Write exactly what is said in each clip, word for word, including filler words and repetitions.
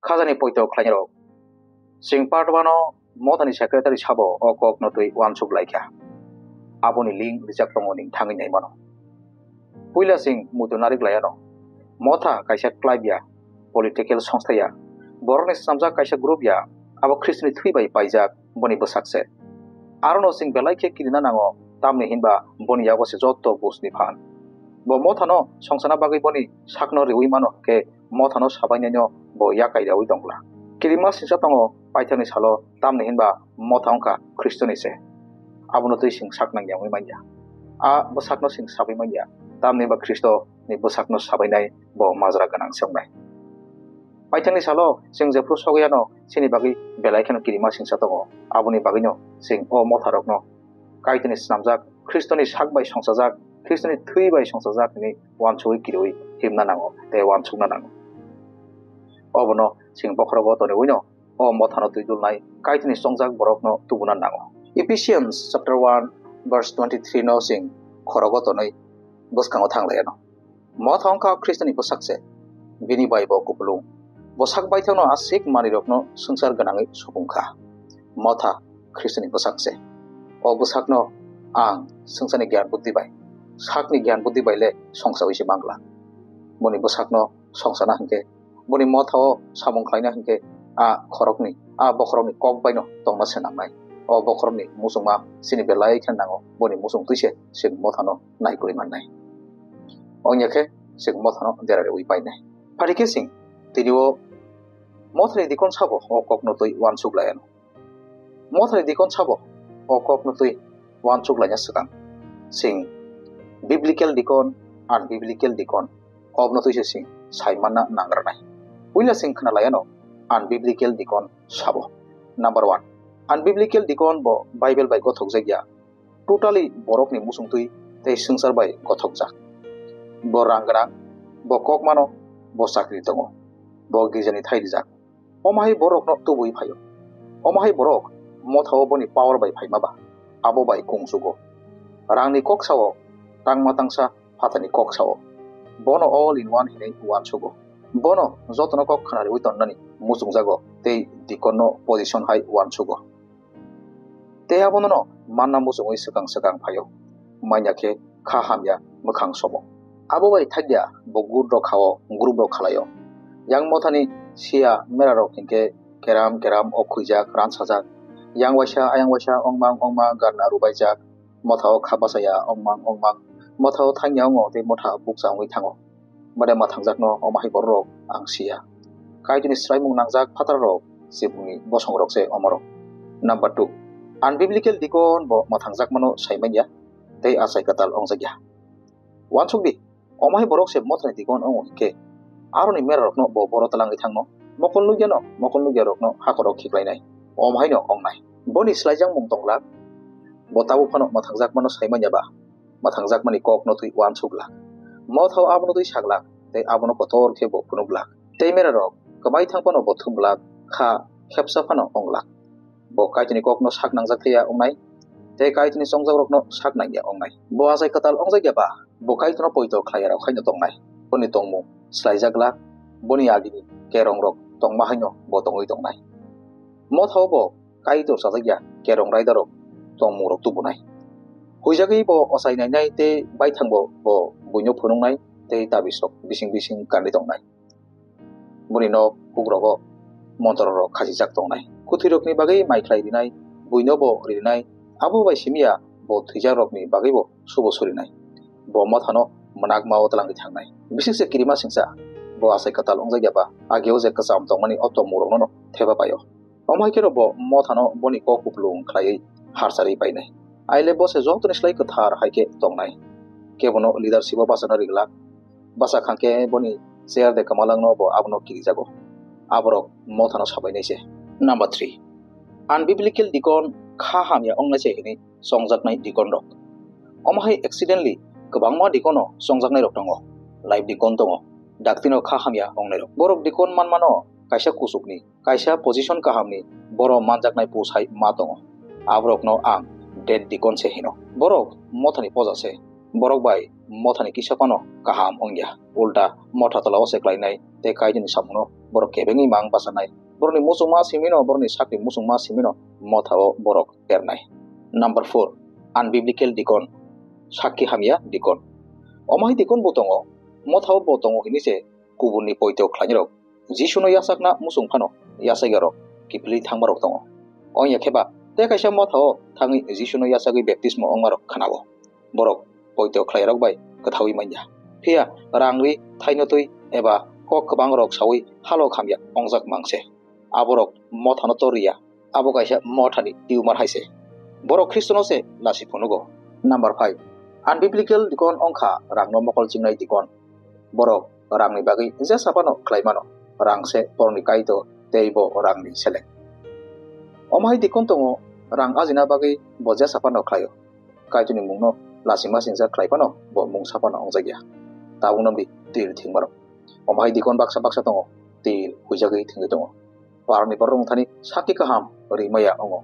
Khajani poito khlainai rok. Chwng part one o Mothani secretary sabo o kokno twi uansuk lai kha. Aboni link rijak tongo ning thangwi nai mano. Puila chwng muitu narik lai ano. Motha kaisa club ya, political songstha ya, borokni swnamjak kaisa group ya, abo Khristoni thwi bai paijak boni bwsak se. Arono chwng belai khe kirina nango, tamni hinba boni yago se joto bujni phan. Bo Mothano songsana bagwi boni sakno riwi mano hwnkhe Mothano sabainaino bo yakai riwi tongla. Kirima singsa tongo paithakni salo, tamni hinba Motha wngkha Khristoni se. Abono twi chwng sak nangya wngwi manya. A bwsakno chwng sabai manya, tamni hinba Khristoni bwsakno sabainai bo majra gwnang se wngnai. Paithakni salo chwng jephru sogwi ano chini bagwi belai kheno kirima singsa tongo, aboni bagwino chwng o Motharokno Kaitorni snamjak, Khristoni sak bai songsajak, Khristoni thwi bai songsajak hwnwi uansugwi kiriwi himna nango tei uansukna nango. Obono chwng bokhorogo toniwino o Mothano twi dulnai Kaitorni chongjak borokno tubuna nango. Ephesians chapter one verse twenty-three no chwng khorogo tonwi bwskango thang lai ano. Motha wngkha Khristoni bwsak se, bini bai bo kupulung. Bo sak baithangno aswk manwirokno swngchar gwnangwi supung kha. Motha Khristoni bwsak se. O bwsakno ang swngcharni gyan buddhi bai, sakni gyan buddhi bai le songsawi se mangla. Boni bwsakno songsana hwnkhe, boni Mothao samung khlaina hwnkhe, a khoroknwi, a bokhorokni kok baino tongma se nangnai. O bokhorokni muchungma chini belai khe nango, boni muchung twi se chwng Mothano naikolwi mannai. Wngya khe chwng Mothano dera riwi painai. Phari khe chwng tini o Mothani dikon sabo o kokno twi uansuk lai ano. Mothani dikon sabo o kokno twi uansuk laina swkang chwng biblical dikon, unbiblical dikon, obno twi se chwng sai manna nang rwnai. Puila chwng khna lai ano unbiblical dikon sabo. Number one, unbiblical dikon bo Bible bai gothokjak ya. Totally borokni muchungtwi tei swngchar bai gothokjak. Bo rang gwnang, bo kok mano, bo chakri tongo, bo girjani thai rijak. Omo hai borokno tubui phaio. Omo hai borok Mothao boni power bai phaima ba, abo bai kung sugo. Rangni kok sao, tangma tangsa phatarni kok sao. Bono all in one hinwi uansugo. Bono jotono kok khna riwi tonnani muchungjago tei dikonno position hai uansugo. Tei abono no manna muchungwi swkang swkang phaio. Manya khe kha hamya mwkhang sobo. Abo bai thakya bo group rok khao, group rok khalaio. Yang Mothani siya mera rok hinkhe keram keram o khwijak, ransajak. Yang waisa, ayang waisa, ongmang, ongmang, garna rubaijak. Mothao kha bachaya, ongmang, ongmang. Mothao thangya ongo tei Motha bukcha wngwi thango. Mane mwthangjakno omo hai bororok ang siya. Kaitorni swraimung nangjak phatarrok, chibukni bosongrok se omorok. Number two, unbiblical dikon bo mwthangjakmano saimanya tei achai kwtal ongjakya. Uansukdi, omo hai borok se Mothani dikon wngo hinkhe, aroni merarokno bo boro twlangwi thangno, mokol nukyano, mokol nukyarokno hakhoro khiklainai, omo haino ongnai. Boni swlaijak mung tonglak, bo tabuk phano mwthangjakmano saimanya ba, mwthangjakmani kokno twi uansuk glak. Mothao abono twi sak glak, tei abono kotor khe bo phunuk glak. Tei merarok kwmai thang phano bo thum glak, kha khepsa phano ong glak. Bo Kaitorni kokno sak nangjak thaya wngnai, tei Kaitorni chongjakrokno sak nangya wngnai. Bo achai kwtal ongjakya ba, bo Kaitorno poito khlaiya rok haino tongnai. Boni tongmung swlaijak glak, boni agini kerongrok tongma haino bo tongwi tongnai. Mothao bo Kaitor chajakya kerong raidarok tongmungrok tubunai. Huijagwi bo ochai nainai tei baithangbo bo buino phunuknai tei tabisrok bising bising kanwi tongnai. Boni nok hugrogo montorrok khachijak tongnai. Kwthwirokni bagwi maikhlai rinai, buino bo rinai, abo bai simiya bo thwijakrokni bagwibo subo surinai. Bo Mothano mwnakma-o twlangwi thangnai. Bisingse kirima singsa, bo achai kwtal wngjakya ba, ageo je kwcham tongmani o tongmungrokno no theba paio. Omo hai kheno bo Mothano boni kok kupulung khlaiwi harcharwi painai. Aile bo se jotoni slai kwthar hai khe tongnai. Kebono leadership-o bachana ri glak. Bachak kha khe boni chair de kwmalangno bo abono kirijago. Aborok Mothano sabainai se. Number three, unbiblical deacon kha hamya wngnai se hinwi chongjaknai deacon rok. Omo hai accidentally kwbangma deacon-o chongjaknai rok tongo. Live deacon tongo. Daktino kha hamya wngnai rok. Borok deacon manmano kaisa kuchukni, kaisa position kahamni borok manjaknai post hai ma tongo. Aborokno ang dead deacon se hino. Borok Mothani poja se. Borok bai Mothani kisa phano kaham wngya. Ulta Motha tola-o se klainai tei Kaitorni samungno borok kebengwi mang bachanai. Borokni muchungma simino, borokni sakni muchungma simino mothao borok ernai. Number four, unbiblical deacon, sakki hamya deacon. Omo hai deacon bo tongo, mothao bo tongo hinwi se kubunni poito khlainai rok Jisuno yachakna muchung phano yachakya rok kiphilwi thangma rok tongo. Ongya khe ba tei kaisa mothao thangwi Jisuno yachagwi baptismo ongma rok khnao. Borok poito khlai rok bai kwthaui manya. Phiya rang ri thaino twi eba kok kwbang rok saui halo khamya ongjak mangse. Aborok mothano tor riya. Abo kaisa mothani tumor hai se. Borok Khristono se lasi phunugo. Number five, unbiblical deacon ongkha rangno mokol chingnai deacon. Borok rangni bagwi jesa phano khlai mano. Rang se borokni kaito tei bo rangni seleng. Omo hai deacon tongo, rang ajina bagwi bo jesa phano khlaio. Kaitoni mungno lachima singsa khlai phano bo mungsa phano ongjakya. Tabukno di twir thwngmarok. Omo hai deacon baksa baksa tongo, twir huijagwi thwngwi tongo. Parni borok wngthani sakki kaham rimaya wngo.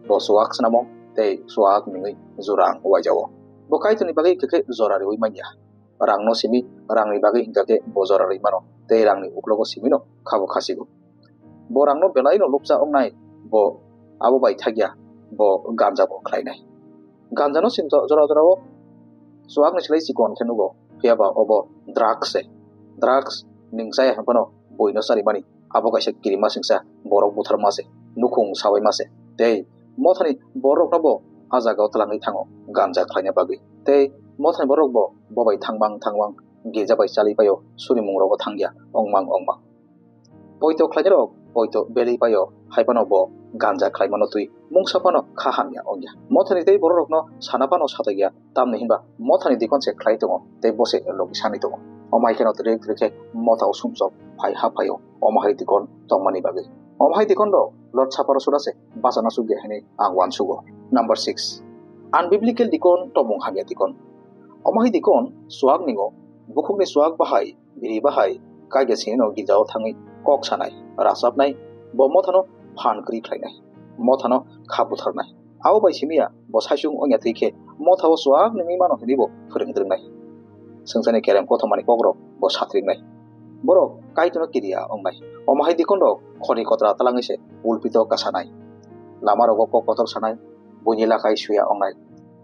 Bo chuak snamo tei chuak nungwi jora wng uaijao. Bo Kaitorni bagwi khe khe jora riui manya. Rangno simi, rangni bagwi hingkha khe bo jora rwi mano tei rangni uklogo simino khabo khasigo. Bo rangno belaino lupcha wngnai, bo abo bai thakya, bo ganja bo khlainai. Ganjano chwng jo-, jora jorao chuakni slai chikon khe nugo, phiya ba obo drugs se. Drugs ning chaya hwn phano buino charimani, abo kaisa kirima singsa, borok butharma se, nukhung sabaima se. Tei mothani borokno bo a jagao twlangwi thango ganja khlaina bagwi. Tei mothani borok bo bobai thangbang thangbang girja bai chalipaio, surimungrogo thangya ongmang ongmang. Poito khlainai rok poito belwi paio, hai phano bo ganja khlai mano twi mungsa phano kha hamya ongya. Mothani tei bororokno sana phano sajakya, tamni hinba mothani deacon se khlai tongo tei bo se logi sani tongo. Omo hai kheno twrwk twrwk khe mothao sumsok phai ha phaio, omo hai deacon tongmani bagwi. Omo hai deacon rok Lord Supper o suda se bachana chukya hinwi ang uansugo. Number six, unbiblical deacon, tongmung hamya deacon. Omo hai deacon chuak ningo, bukhukni chuak bahai ri bahai, kaisa sinino girjao thangwi kok sanai, rachapnai, bo mothano phan kwrwi khlainai, mothano kha butharnai. Abo bai simiya bo saichung wngya thwi khe mothao chuak nungwi mano hinwi bo phwrwng drwngnai. Swngcharni kerem kothomani kokrok bo satringnai. Borok Kaitorno kiriya wngnai. Omo hai deacon rok khori kotra twlangwi se pulpito kasanai. Lama rogo kok kotor sanai, buini lakai suya wngnai.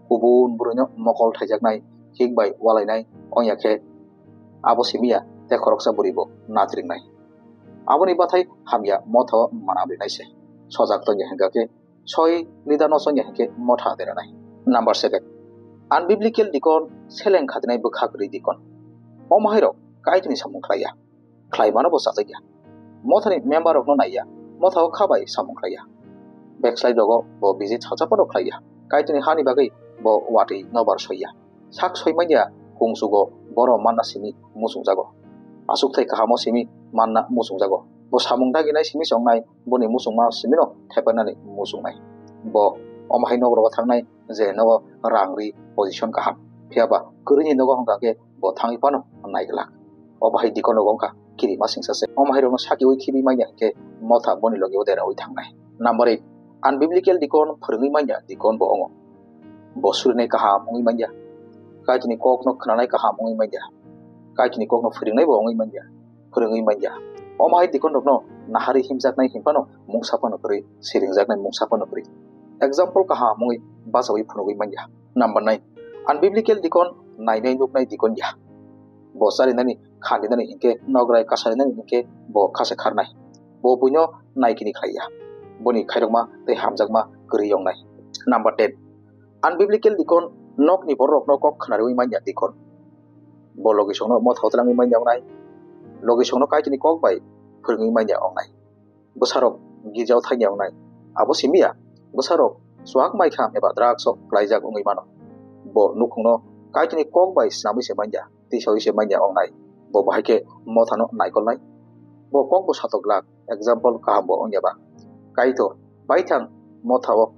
Kubun bwrwino mokol thaijaknai, hik bai walainai wngya khe abo simiya tei khoroksa bwrwi bo natringnai. Aboni bathai hamya mothao manam rinai se. Sojak tongya hingkha khe soi lidano chongya hinkhe motha deranai. Number seven, unbiblical deacon, seleng khatinai bwkha kwrwi deacon. Omo hai rok Kaitorni samung khlaiya, khlai mano bo chajakya. Mothani member rokno naiya, mothao kha bai samung khlaiya. Backslide rogo bo visit sacha phano khlaiya. Kaitorni hani bagwi bo watwi nobar soiya. Sak soi manya kungsugo borok manna simi muchungjago. Aswk thai kahamo simi manna muchungjago. Bo samung daginai simi se wngnai, boni muchungma simino thepainani muchungnai. Bo omo hai nogo rogo thangnai je nogo rang ri position kaham. Phiya ba kwrwini nogo hwnkha khe bo thangwi phano naiglak. Obo hai deacon rok wngkha kirima singsa se. Omo hai rokno sakiui khibi manya hinkhe motha boni logi o deraui thangnai. Number eight, unbiblical deacon, phwrwngwi manya deacon bo wngo. Bo surinai kaham wngwi manya. Kaitorni kokno khnanai kaham wngwi manya. Kaitorni kokno phwrwngnai bo wngwi manya. Phwrwngwi manya. Omo hai deacon rokno nahari himjaknai hinphano mungsa phano kwrwi, siringjaknai mungsa phano kwrwi. Example kaham wngwi bachaui phunugwi manya. Number nine, unbiblical deacon, nainai nuknai deacon ya. Bo charinani, khandinani hinkhe nograi, kasarinani hinkhe bo khasa kharnai. Bo buino naikini khlaiya. Boni khairokma tei hamjakma kwrwi wngnai. Number ten, unbiblical deacon, nokni bororokno kok khnariui manya deacon. Bo logisongno mothao twlangwi manya wngnai. Logisongno Kaitorni kok bai phwrwngwi manya wngnai. Bwsarok girjao thangya wngnai. Abo simiya, bwsarok chuak mai kham eba drugs o kwlaijak wngwi mano. Bo nukhungno Kaitorni kok bai snamwi se manya, tisaui se manya wngnai. Bo bahai khe mothano naikolnai. Bo kok bo satok glak, example kaham bo wngya ba. Kaitor, baithang mothao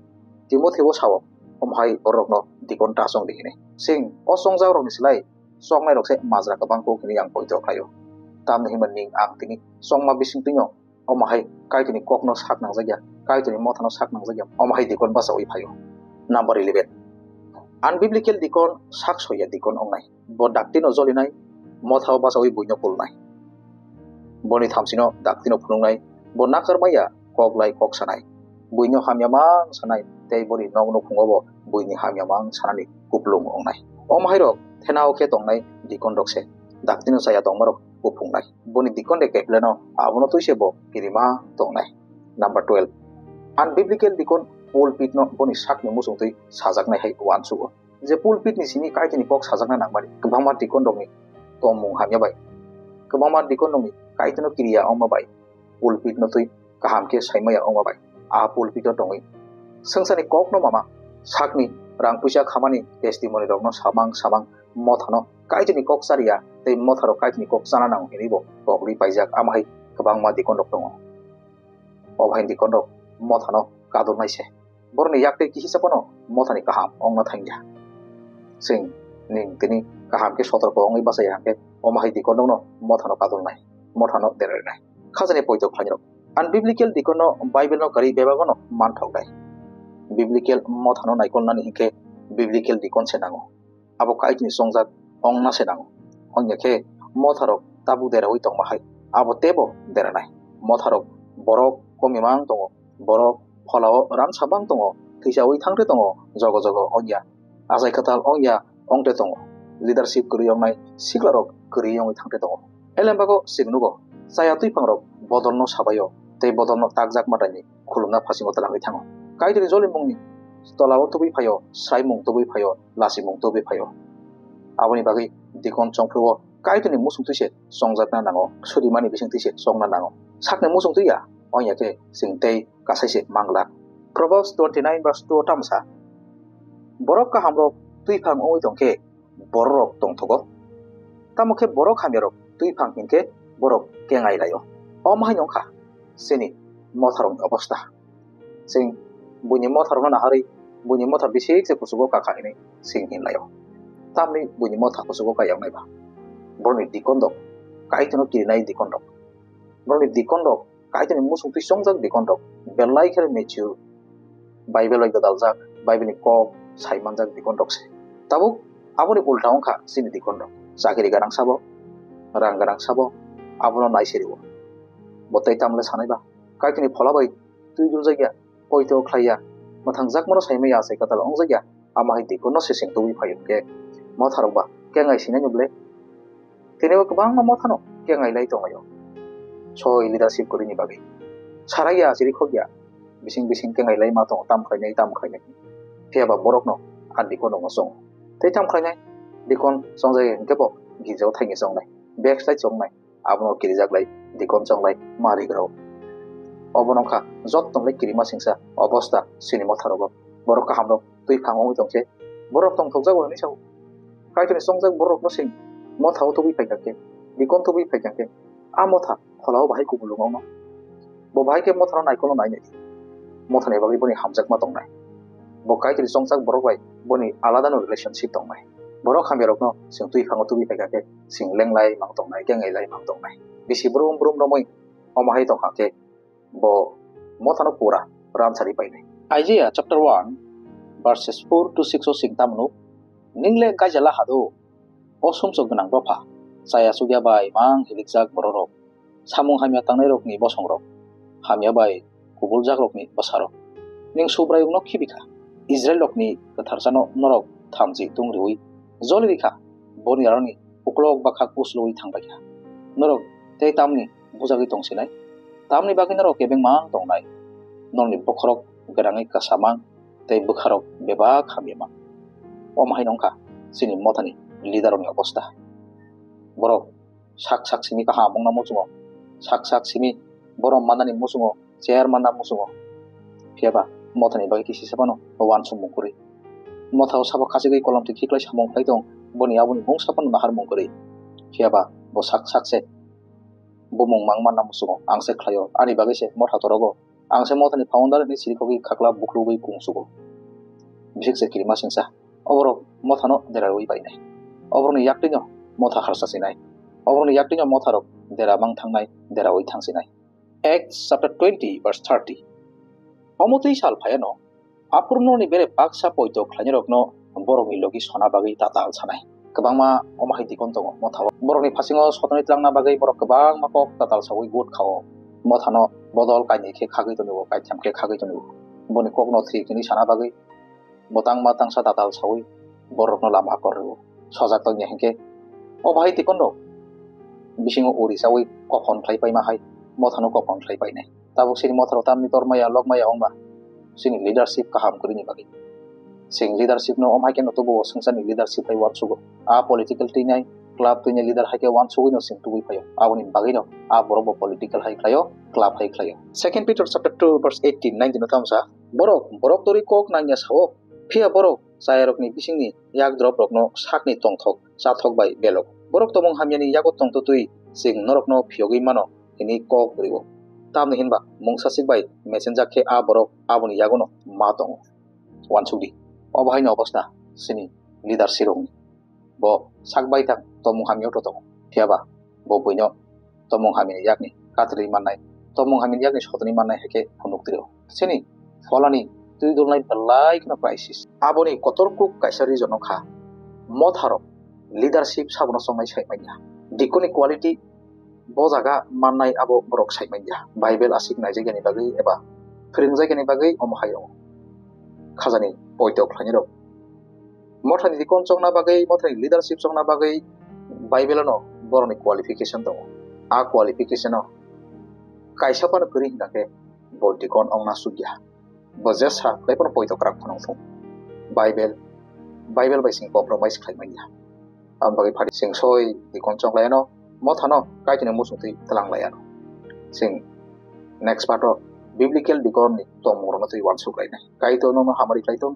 Timotheo sao, omo hai borokno deacon ta chong di hinwi. Chwng o chongjak rokni slai chongnai rok se majra kwbang kuk hinwi ang poito khlaio. Tamni hinba ning ang tini chongma bising twino omo hai Kaitorni kokno sak nangjakya, Kaitorni mothano sak nangjakya, omo hai deacon bachaui phaio. Number eleven, unbiblical deacon, sak soya deacon wngnai. Bo daktino jolinai, mothao bachaui buino kulnai. Boni thamsino daktino phunuknai, bo nakar maya kok lai kok sanai. Buino hamya mang sanai, tei boni nok nukhungo bo buini hamya mang sanani kuplung wngnai. Omo hairok thenao khe tongnai deacon rok se, daktino chaya tongmarok kuphungnai. Boni deacon de kepleno abono twi se bo kirima tongnai. Number twelve. Unbiblical deacon pulpit no boni sakni muchungtwi sajaknai hai uansugo. Je pulpit ni simi Kaitorni kok sajakna nangmani kwbangma deacon rokni tongmung hamya bai, kwbangma deacon rokni Kaitorno kiriya wngma bai, pulpit no twi kaham khe saimaya wngma bai, a pulpit o tongwi swngcharni kokno mama sakni rang puisa khamani testimony rokno samang samang mothano Kaitorni kok chariya tei motharok Kaitorni kok chana nango hinwi bo kok rwi paijak, amo hai kwbangma deacon rok tongo. Obo hai deacon rok mothano kadulnai se. Borokni yak tei kisa phano mothani kaham wngna thangya. Chwng ning tini kaham khe sotorko wngwi bachai ya hwnkhe, omo hai deacon rokno mothano kadulnai, mothano derarinai. Khajani poito khlainai rok. Unbiblical deacon no Bible no kwrwi bebak no manthoknai. Biblical mothano naikolnani hinkhe biblical deacon se nango. Abo Kaitorni chongjak wngna se nango. Wngya khe motharok tabuk deraui tongma hai abo teibo deranai. Motharok borok komimang tongo, borok pholao ran samang tongo, thisaui thangte tongo, jogo jogo wngya, achai kwtal wngya wngte tongo, leadership kwrwi wngnai siklarok kwrwi wngwi thangte tongo. Elembago chwng nugo, chaya twiphangrok bodolno sabaio tei bodolno takjak mataini khulumna phasingo twlangwi thango. Kaitorni jolimungni tolao tubui phaio, sraimung tubui phaio, lachimung tubui phaio. Aboni bagwi deacon chongphuru-o Kaitorni muchungtwi se chongjakna nango, sudimani bisingtwi se chongna nango. Sakni muchungtwi ya, wngya khe chwng tei kasai se mangla. Proverbs twenty nine verse two o tamo sa, "Borok kahamrok twiphang wngwi tong khe bororok tongthogo, tamo khe borok hamyarok twiphang hinkhe borok kengai laio." Omo hai wngkha chini motharokni obostha. Chwng buini motharokno naharwi buini motha bisik se kuchugo kakha hinwi chwng hinlaio. Tamni buini motha kuchugo kayoknai ba? Borokni deacon rok, Kaitorno kirinai deacon rok. Borokni deacon rok, Kaitorni muchungtwi chongjak deacon rok, belai khe mature, Bible bai gwdaljak, Bible ni kok sai manjak deacon rok se. Tabuk aboni ulta wngkha chini deacon rok. Chakiri gwnang sabo, rang gwnang sabo, abono nai se rwo. Bo tei tamle sanai ba? Kaitorni phola bai twi duljakya, poito khlaiya, mwthangjakmano saimaya achai kwtal wngjakya, amo hai deacon no se chwng tubui phaio hwnkhe motharok ba kengai sinai no ble? Tini bo kwbangma mothano kengai lai tonglaio. Soi leadership kwrwini bagwi. Saraiya, chirikhokya, bising bising kengai lai ma tongo, tam khlainai, tam khlainai. Phiya ba borokno a deacon rokno chongo. Tei tam khlainai, deacon chongjak hwnkhe bo girjao thaini chongnai, backslide chongnai, abono kirijak lai, deacon chonglai, ma rigrao. Obo wngkha joto lai kirima singsa obostha chini motharogo. Borok kahamrok twi phang wngwi tongkhe, borok tongthokjago hinwi sao. Kaitorni chongjak borokno se mothao tubui phaikha khe, deacon tubui phaikha khe, a motha pholao bahai kubulung wngno. Bo bahai khe mothano naikolno nainai. Mothani bagwi boni hamjakma tongnai. Bo Kaitorni chongjak borok bai boni aladano relationship tongnai. Borok hamyarokno chwng twi phango tubui phaikha khe, chwng lenglai mang tongnai, kengai lai mang tongnai. Bisi brum brum romwi omo hai tongkha khe, bo mothano pura ramsari painai. Isaiah chapter one, verses four to six o sing tamo nuk, "Nwngle gaijala hado, o sumsok gwnang dopha, chaya chukya bai mang hilikjak bororok, samung hamya tangnairokni bosongrok, hamya bai kubuljakrokni bwsarok. Nwng Subraiyungno khibi kha, Israilrokni Kwtharsano norok thamchi tung rwui joli rikha, boni aroni uklok bwkhak uslui thangbai kha. Norok tei tamni bujagwi tongsinai? Tamni bagwi norok kebengma tongnai? Norokni bokhorok gwnangwi kwsa mang tei bwkharok bebak hamya mang." Omo hai wngkha chini mothani leaderrokni obostha. Borok sak sak simi kaham wngna muchungo, sak sak simi borom mannani muchungo, chair manna muchungo. Phiya ba mothani bagwi kisi se phano uansukmung kwrwi. Mothao sabo khachigwi kolomtwi khiklai samung khlai tong, boni aboni mungsa phano naharmung kwrwi. Phiya ba bo sak sak se bumung mang manna muchungo, ang se khlaio, ani bagwi se motha torogo, ang se mothani founder hinwi sirikhogwi khakla buklugwi kung sugo. Bisik se kirima singsa, oborok mothano derarwi bainai. Oborokni yaktwino motha harsa sinai. Oborokni yaktwino motharok dera mang thangnai, deraui thangsinai. Acts chapter twenty verse thirty. Omo twi sal phaiano, aphuru norokni bere baksa poito khlainairokno borokni logi sona bagwi tatal sanai. Kwbangma omo hai dikon tongo mothao. Borokni phasingo sotoni twlangna bagwi borok kwbangma kok tatal sawi gut khao. Mothano bodol kainwi khe khagwi tongo, kaitham khe khagwi tongo. Boni kokno thwi hwnwi sana bagwi bo tangma tangsa tatal sawi borokno lama hakor rwo. Sojak tongya hinkhe obo hai dikon rok bisingo uri sawi kophon khlai paima hai mothano kophon khlai painai. Tabuk sini motharo tamni tor maya, lok maya wngma. Sini leadership kaham kwrwini bagwi. Sing leadership no omhai khe no tubuo swngcharni leadership hai uansugo. A political twinai, club twinai leader hai khe uansugwi no sing tubui phaio. Aboni bagwi no a borok bo political hai khlaio, club hai khlaio. Second Peter chapter two verse eighteen, nineteen no tamsa. Borok, borok torwi kok nangya sao. Phiya borok chayarokni bisingni yak drop rokno sakni tongthok, chathok bai belok. Borok tomung hamyani yago tongtotwi sing norokno phiyogwi mano. Hini kok brio. Tamni hinba mungsasik bai mechenjak khe a borok aboni yagono ma tongo. Uansukdi. Obo haino obosna sini leadership rokni. Bo sak bai thang tomung hamya to tongo. Phiyaba bo buino tomung hamini yakni katrwi mannai, tomung hamini yakni sotoni mannai hai khe phunuk trio. Sini pholani twi dulnai belai kheno crisis. Aboni kotor kuk kaisa reason no kha. Motharok leadership sabono chongnai sai manya. Dikoni quality bo jaga mannai abo borok sai manya. Bible aswk naijakya ni bagwi eba phwrwngjakya ni bagwi omo hai wngo. Khajani poito khlainai rok. Mothani dikon chongna bagwi, mothani leadership chongna bagwi Bible no borokni qualification tongo. A qualification o kaisa phano kwrwi hwnkha khe bo dikon ongna sukya. Bo jesa khlai phano poito kwrak phano thung. Bible, Bible bai sing compromise khlai manya. Aboni bagwi phari sing soi dikon chong lai ano, mothano Kaitorni muchungtwi twlang lai ano. Sing next part o biblical dikon ni tongmung rokno twi uansuk lai nai. Kaitor nono hamari khlai thung.